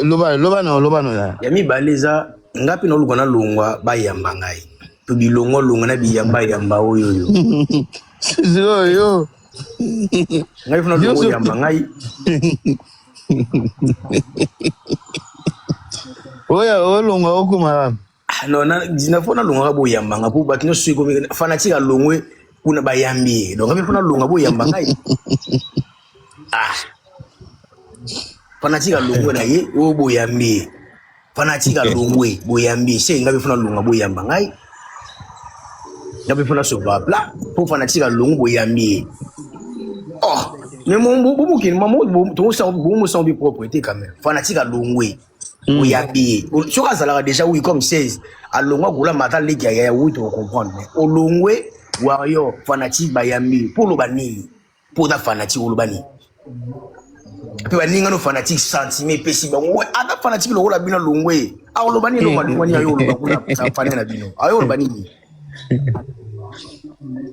Loba, loba na, loba na. Ya mibale eza nga mpe naoluka nalongwa bayamba ngai to bilongwa longwa na biyamba yamba oyo oyo. Sikoyo yo. Ngai funa longwa yamba ngai. Oya olongwa okoma wapi? Ah, non, na, na fo nalongwaka boyamba nga po bato nyonso ekomi fanatique alongwe kuna bayambi ye donc ngai mpe fo nalongwa boyamba ngai ah fanatique alongwe na ye oyo boyambi ye fanatique alongwe boyambi ye se ngai mpe fo nalongwa boyamba ngai ngai mpe fo nasopa pla po fanatique alongwe boyambi ye oh mais bomokili mamo tomosango bi propre te quand même fanatique alongwe Oyabi ye soki azalaka déjà oui comme 16 alongwa gola mata leki ya yaya oui to comprendre mais olongwe warrior fanatique bayambi mpo oloba nini mpo oza fanatique oloba nini mpe baninga no fanatique sentiment epesi bango we ata fanatique lokola bino alongwe akoloba nini eloko alongwa nini ayo oloba kuna fane na bino ayo oloba nini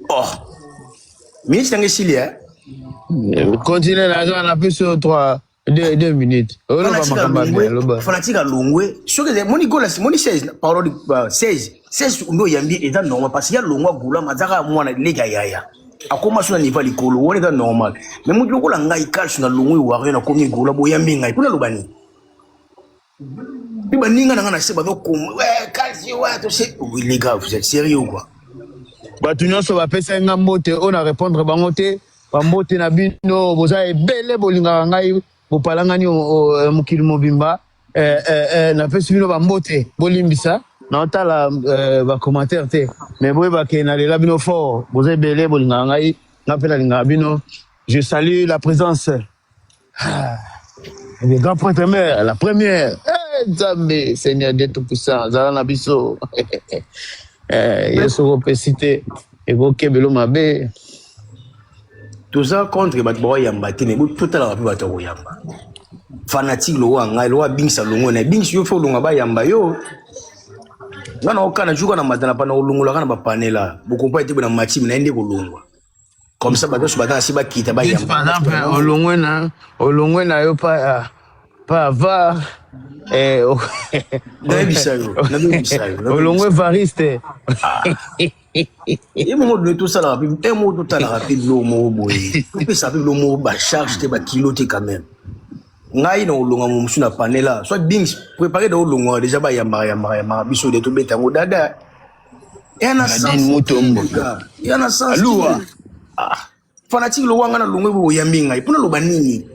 oh minute nanga esili eh Continue naza na biso 3 2 minutes. Oloba makambo ya bien, loba. Fanatique alongwe soki ezali moni gola moni 16 parole 16 16 nde oyambi eza normal parce que ya longwa gulama aza kaka mwana leki ya yaya akoma so na niveau ya likolo wana eza normal mais moto lokola ngai calcio na longwe wario nakomi gola boyambi ngai mpona loba nini mpe baninga na ngai na se bazokoma ouais calcio ouais tose oui les gars, vous êtes sérieux ou quoi? Bato nyonso bapesaki nga mbote oyo na répondre bango te. Bambote na bino, boza ebele, bolingaka ngai, bopalangani mokili mobimba. Napesi bino bambote, bolimbisa naotala bacommentaire te, mais boyebake nalela bino fort. Boza ebele, bolingaka ngai, nga mpe nalingaka bino. Je salue la présence le grand prêtre mère, la première. Eh, Nzambe, Seigneur Dieu Tout-Puissant, zala na biso. Eh, ye soki opesi te, ekokebelo mabe. Toza contre bato bakoyamba te, mais totalaka mpe bato ya koyamba. Fanatique lokola ngai lokola abingisa longo na ebingisi yo fo olonga bayamba yo. Nga na okana juka na mata na pana kolongolaka na bapanela bokompa ete na matime na ye nde kolongwa comme ça bato nyonso baza na se bakita Neti bayamba. par exemple olongwe na yo pa ya var Nayebisa yo, nayebisa yo. Olongwe variste. Ye moko dole tosalaka mpe e moko totalaka mpe biloko moko boye, topesaka mpe biloko moko bacharge te, bakilo te quand même. Ngai na kolonga mosusu na panela soit bings préparé da olongwaka déjà bayambaka yambaka yambaka biso de tobeta yango dada eya na Nadine sens. Mutombo. Eya na sens. Aluwa. Ah, fanatique lokwa ngai na longwe boyambi ngai mpona loba nini?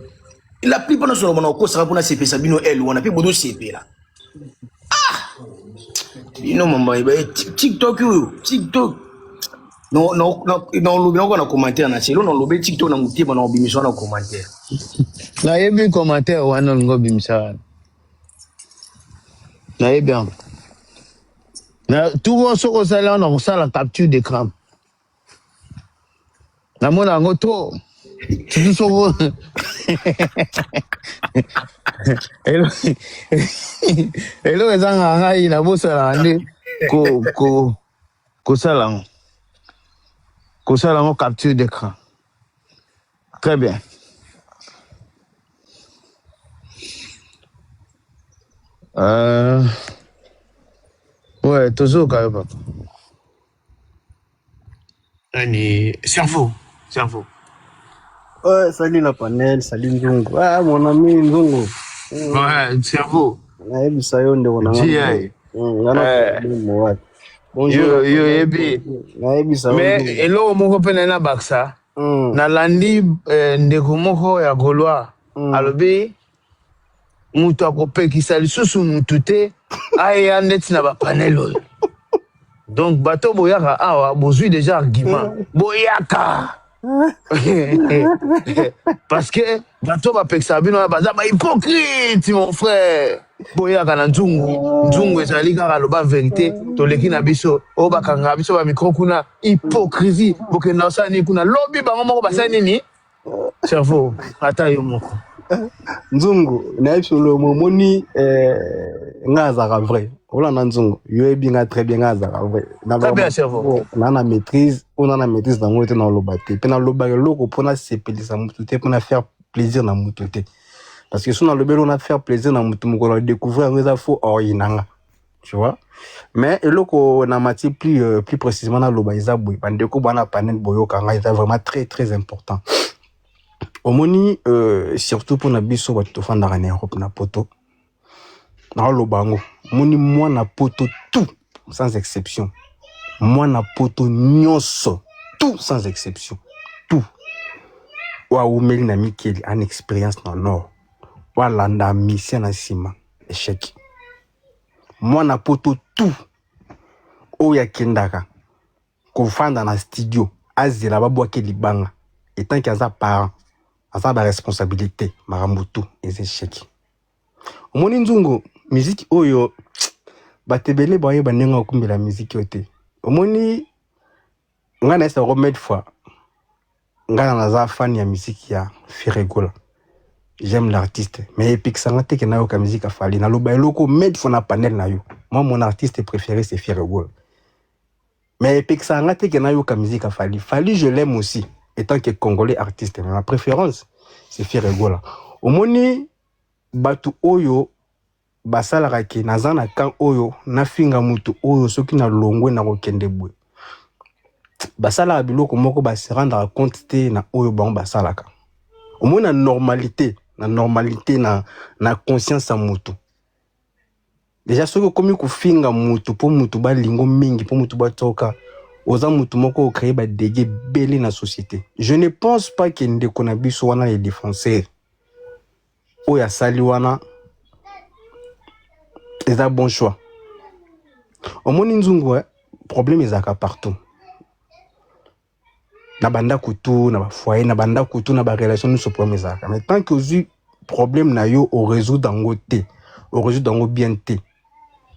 La plupart nyonso loba na okosaka mpona sepesa bino ele wana mpe bozosepela. Ah, bino mama eba TikTok oyo TikTok na olobi nakoka na commentaire na selo na olobi TikTok na motema na obimisa na commentaire. Nayebi commentaire wana olingi obimisa wana, nayebi yango na tour. Soki osali wana, kosala capture d'écran, namona yango trop, surtout soko eloko ezangaka ngai nabosalaka nde kosala yango, kosala yango capture d'écran. Très bien. Ouais, tozoyoka yo, papa. Nani, cerveau, cerveau. Ouais, salut la panel, salut Nzungu. Ah, mon ami Nzungu. Ouais, cerveau. Nayebisa yo ndeko na nga. GI. Nga na problème wapi. Bonjour. Yo yebi. Nayebisa yo. Mais Nzungu. eloko moko mpe naye nabakisa. Nalandi ndeko moko ya Gaulois alobi moto akopekisa lisusu mutu te aya ndeti na bapanel oyo. Donc bato boyaka awa bozwi déjà argument, boyaka parce que bato bapekisaka bino wana baza bahypocrite. Mon frère, boyaka na nzungu. Nzungu ezali kaka aloba vérité. Toleki na biso oyo bakangaka biso bamicro kuna, hypocrisie. Bokenda kosala nini kuna? Lobi bango moko basali nini? Cerveau, ata yo moko. Nzungu, nayebi solo omoni nga azalaka vrai. Olanda Nzungu, yo yebi nga très bien, nga azalaka vrai. Très bien, cerveau. Na maîtrise, oyo na maîtrise nango te, naloba te. Mpe nalobaka eloko mpona sepelisa motu te, mpona faire plaisir na motu te. Parce que so nalobeli ona faire plaisir na motu, mokolo adécouvrir yango eza faux, oyinanga, tu vois. Mais eloko na mati plus précisément naloba eza boye: bandeko bwana panel, boyoka ngai, eza vraiment très très important. Omoni, surtout mpona biso bato tofandaka na Europe, na Poto, naoloba yango, omoni, mwana Poto tout sans exception, mwana Poto nyonso tout sans exception, tout oyo awumeli na mikili ana expérience na nord, oyo alanda mission na nsima échec, mwana Poto tout oyo akendaka kofanda na studio, azela babwaki libanga, etanke aza parent, aza baresponsabilité, makambo tu eza échec. Omoni nzungu, miziki oyo bato ebele bayeba ndenge akokumbela miziki oyo te. Omoni, ngai nayesa yango maintes fois, ngai naza fan ya miziki ya Ferre Gola, j'aime l'artiste, mais epekisanga te ke nayoka miziki ya Fally. Naloba eloko maintes fois na panel na yo: moi, mon artiste préféré, c'est Ferre Gola, mais epekisaka nga te ke nayoka miziki ya Fally. Fally, je l'aime aussi étant que Congolais artiste, mais ma préférence, c'est Ferre Gola. Omoni, bato oyo basalaka ke naza na camp oyo, nafinga motu oyo, soki nalongwe na kokende boye, basalaka biloko moko, base rendaka compte te na oyo bango basalaka. Omoni, na normalité, na conscience ya motu déjà, soki okomi kofinga motu mpo motu balingo mingi, mpo motu batoka, oza motu moko ocréer badégâts ebele na société. Je ne pense pas ke ndeko na biso wana, le défenseur oyo asali wana, eza bon choix. Omoni nzungu, problème ezalaka partout, na bandako tu, na bafoyer, na bandako tu, na barelation nyonso, problème ezalaka. Mais tant que ozwi problème na yo, orésoudre yango te, orésoudre yango bien te,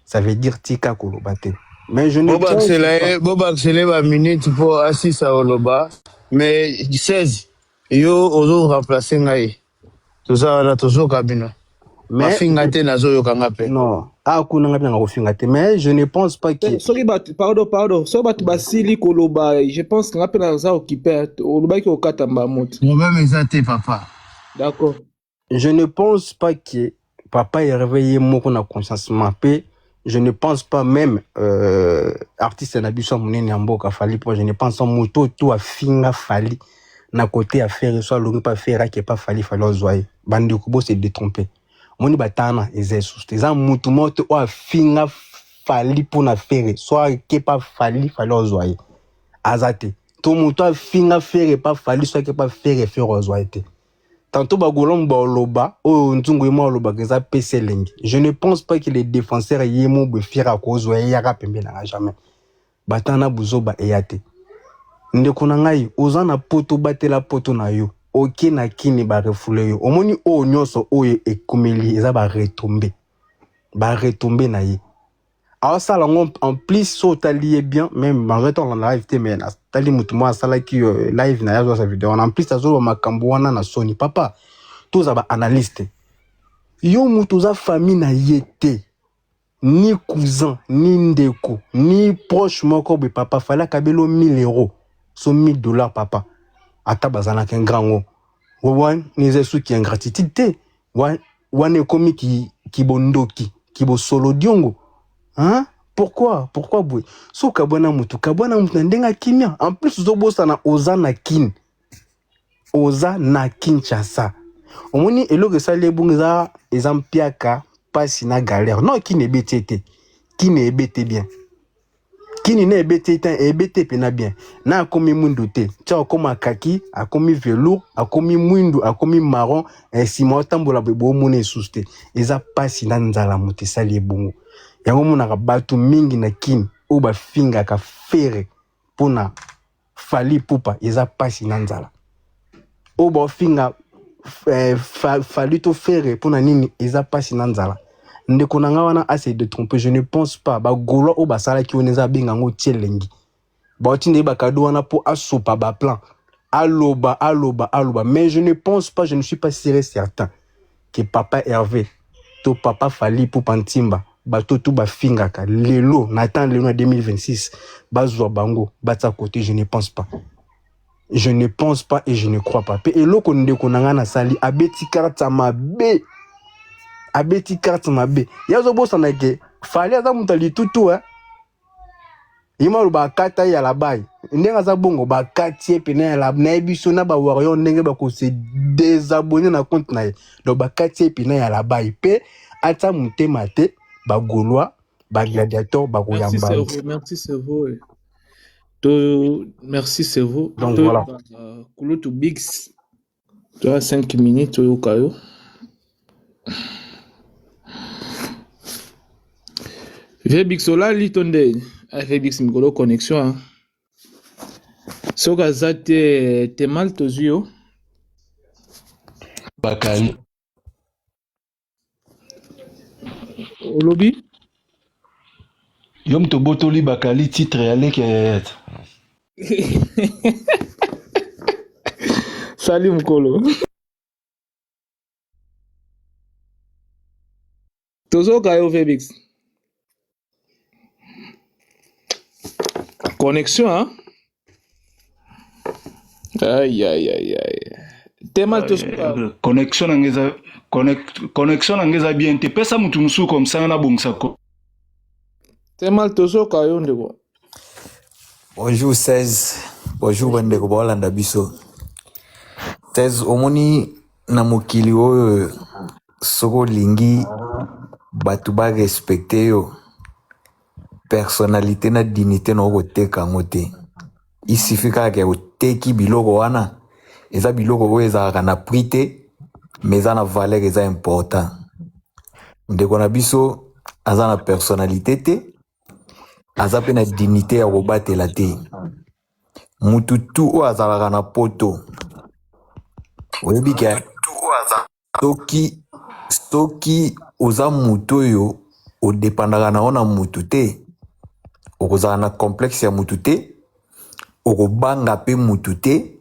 ça veut dire tika koloba te. Mais je ne pense Bobakisela pas ye, bobakisela ye baminute mpo asisa koloba. Mais 16, yo ozo remplace ngai, toza wana, tozoka bino. Mais mafinga te, nazoyoka nga mpe. Non, ah, kuna nga mpe kofinga te, mais je ne pense pas que Soki bato, pardon, pardon, soki bato basili koloba, je pense nga mpe naza occupé. Olobaki okata moto. Problème eza te, papa. D'accord. Je ne pense pas que papa Hervé ye moko na consciencement mpe, je ne pense pas même artiste na biso ya monene ya mboka Fally, mpo je ne pense pas moto to afinga Fally na côté ya Ferre, so alongi mpa Ferre, ake pa Fally, Fally ozwa ye. Bandeko, bose détrompe. Omoni, batana eza esusu te, eza motu moko te oyo afinga Fally mpona Ferre, so ake pa Fally, Fally ozwa ye, aza te. To moto afinga Ferre pa Fally, so ake pa Ferre, Ferre ozwa ye te. Tantôt bagolomo baoloba oyo nzungu ye mo alobaka eza pesi elengi. Je ne pense pas que les défenseurs ye mo boye, Ferre akozwa ye yaka pembe na nga, jamais. Batana buzoba eya te. Ndeko na ngai, oza na Poto, batela Poto na yo. Oke na Kini, barefouler yo. Omoni, oyo nyonso oyo ekomeli eza baretombées, baretombées na ye aosala yango. En plus, so otali ye bien, même malgré to olanda live te, mais natali motu moko asalaki live na ye, azwasa video wana. En plus, azoloba makambo wana na soni. Papa, toza baanalyste, yo moto oza famille na ye te, ni cousin, ni ndeko, ni proche moko boye. Papa Fally akabeli 1000 euros, so 1000 dollars, papa, ata bazalaka grand ngo wana, eza soki ingratitude te, wana ekomi kibondoki, kibosolo diongo, hein? Pourquoi, pourquoi boye? So okabwana motu, kabwana motu na ndenge akimia. En plus, ozobosana oza na Kini, oza na Kinshasa. Omoni, eloko esali ebongo eza mpiaka, mpasi na galère. Non, Kini ebeti ye te, Kini ebete bien, Kini na ebeti te, ebete mpena bien na akomi mwindu te, tia akóma kaki, akomi velours, akomi mwindu, akomi marron, nsima otambola boye, boomona esusu te. Eza mpasi na nzala moto esali ebongo. Yango omonaka bato mingi na Kini oyo bafingaka Ferre mpona Fally Ipupa, eza mpasi na nzala. Oyo baofinga Fally to Ferre mpona nini? Eza mpasi na nzala. Ndeko na nga wana ase détrompe. Je ne pense pas bagaulois oyo basalaki wana eza abenga yango tie elengi, baotinda ye bacadeau wana mpo asopa baplan, aloba, aloba, aloba. Mais je ne pense pas, je ne suis pas sûr et certain que papa Hervé to papa Fally Ipupa Ntimba, bato tu bafingaka lelo na temps lelo na 2026, bazwa bango batia côté. Je ne pense pas. Je ne pense pas et je ne crois pas. Pe eloko ndeko na ngai nasali abeti carte ya mabe. Abeti carte mabe. Ye azobosana ke Fally aza moto ya litutu eh. Ye moko bakata ye ya labai. Ndenge aza bongo bakati ye pene ya la nayebi biso na ba warrior ndenge bako se désabonner na compte na ye. Donc bakati ye pene ya labai pe atia motema te ba gaulois ba gladiator Merci bakoyamba ye. cerveau, merci cerveau. To merci cerveau. Donc To voilà. Kulutu Bix. To 5 minutes oyoka yo. Vieux Bix olali to nde? Ah, Vieux Bix mikolo connexion hein. Soki aza te te mal tozwi yo. Bakali. Olobi? Yo moto obotoli Bakali titre ya leki ya yaya te. Salut mukolo. Tozoka yo Vebix. Connexion hein? Aïe aïe aïe aïe. Tema tozoka. Connexion na ngeza connexion na ngeza bien te. Pesa mutu mususu comme ça na bongisa ko. Tema tozoka yo ndeko. Bonjour 16. Bonjour bandeko baolanda biso. 16 omoni na mokili oyo soki olingi bato ba respecte yo personnalité na dignité na okoteka yango te. Il suffit kaka ke oteki biloko wana eza biloko oyo ezalaka na prix te mais eza na valeur eza important. Ndeko na biso aza na personnalité te aza pe na dignité ya kobatela te. Mutu tu oyo azalaka na poto oyebi ke soki soki oza mutu oyo odepandaka na yo na mutu te okozala na complexe ya mutu te okobanga pe mutu te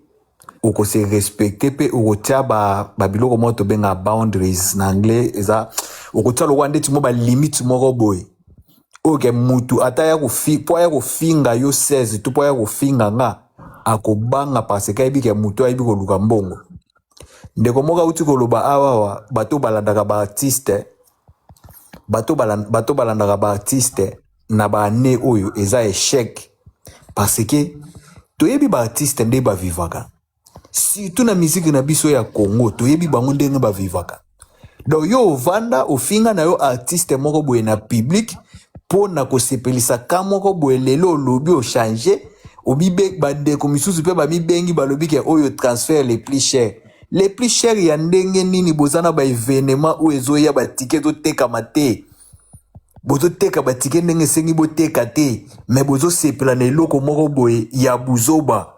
okose respecte pe okotia ba, ba biloko moko tobengaka boundaries na anglais eza okotia lokola ndeti mwa balimite moko boye oyo ke mutu ata ya kofi po aya kofinga yo 16 to po aya kofinga nga akobanga parce que ayebi ke mutu ayebi koluka mbongo. Ndeko moko auti koloba awawa bato balandaka ba artiste bato bato balandaka ba artiste na ba année oyo eza échec parce que toyebi ba artiste nde bavivaka surtout na musique na biso ya Congo toyebi bango ndenge bavivaka. Donc yo ovanda ofinga na yo artiste moko boye na public mpo na kosepelisa ka moko boye lelo olobi ochange obibe bandeko misusu mpe bamibengi balobi ke oyo transfert le plus cher le plus cher ya ndenge nini boza na ba evenement oyo ezoya ba ticket ezotekama te bozoteka ba ticket ndenge esengi boteka te mais bozosepela na eloko moko boye ya buzoba.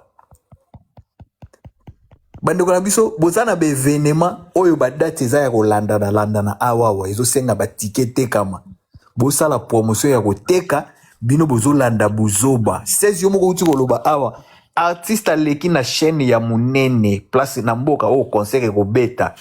Bandeko na biso boza na baevenema oyo badate eza ya kolandana landana awawa ezosenga batike etekama bosala promotion ya koteka bino bozolanda buzoba 16 yo moko outi koloba awa artiste aleki na chaîne ya monene place na mboka oyo concert ekobeta.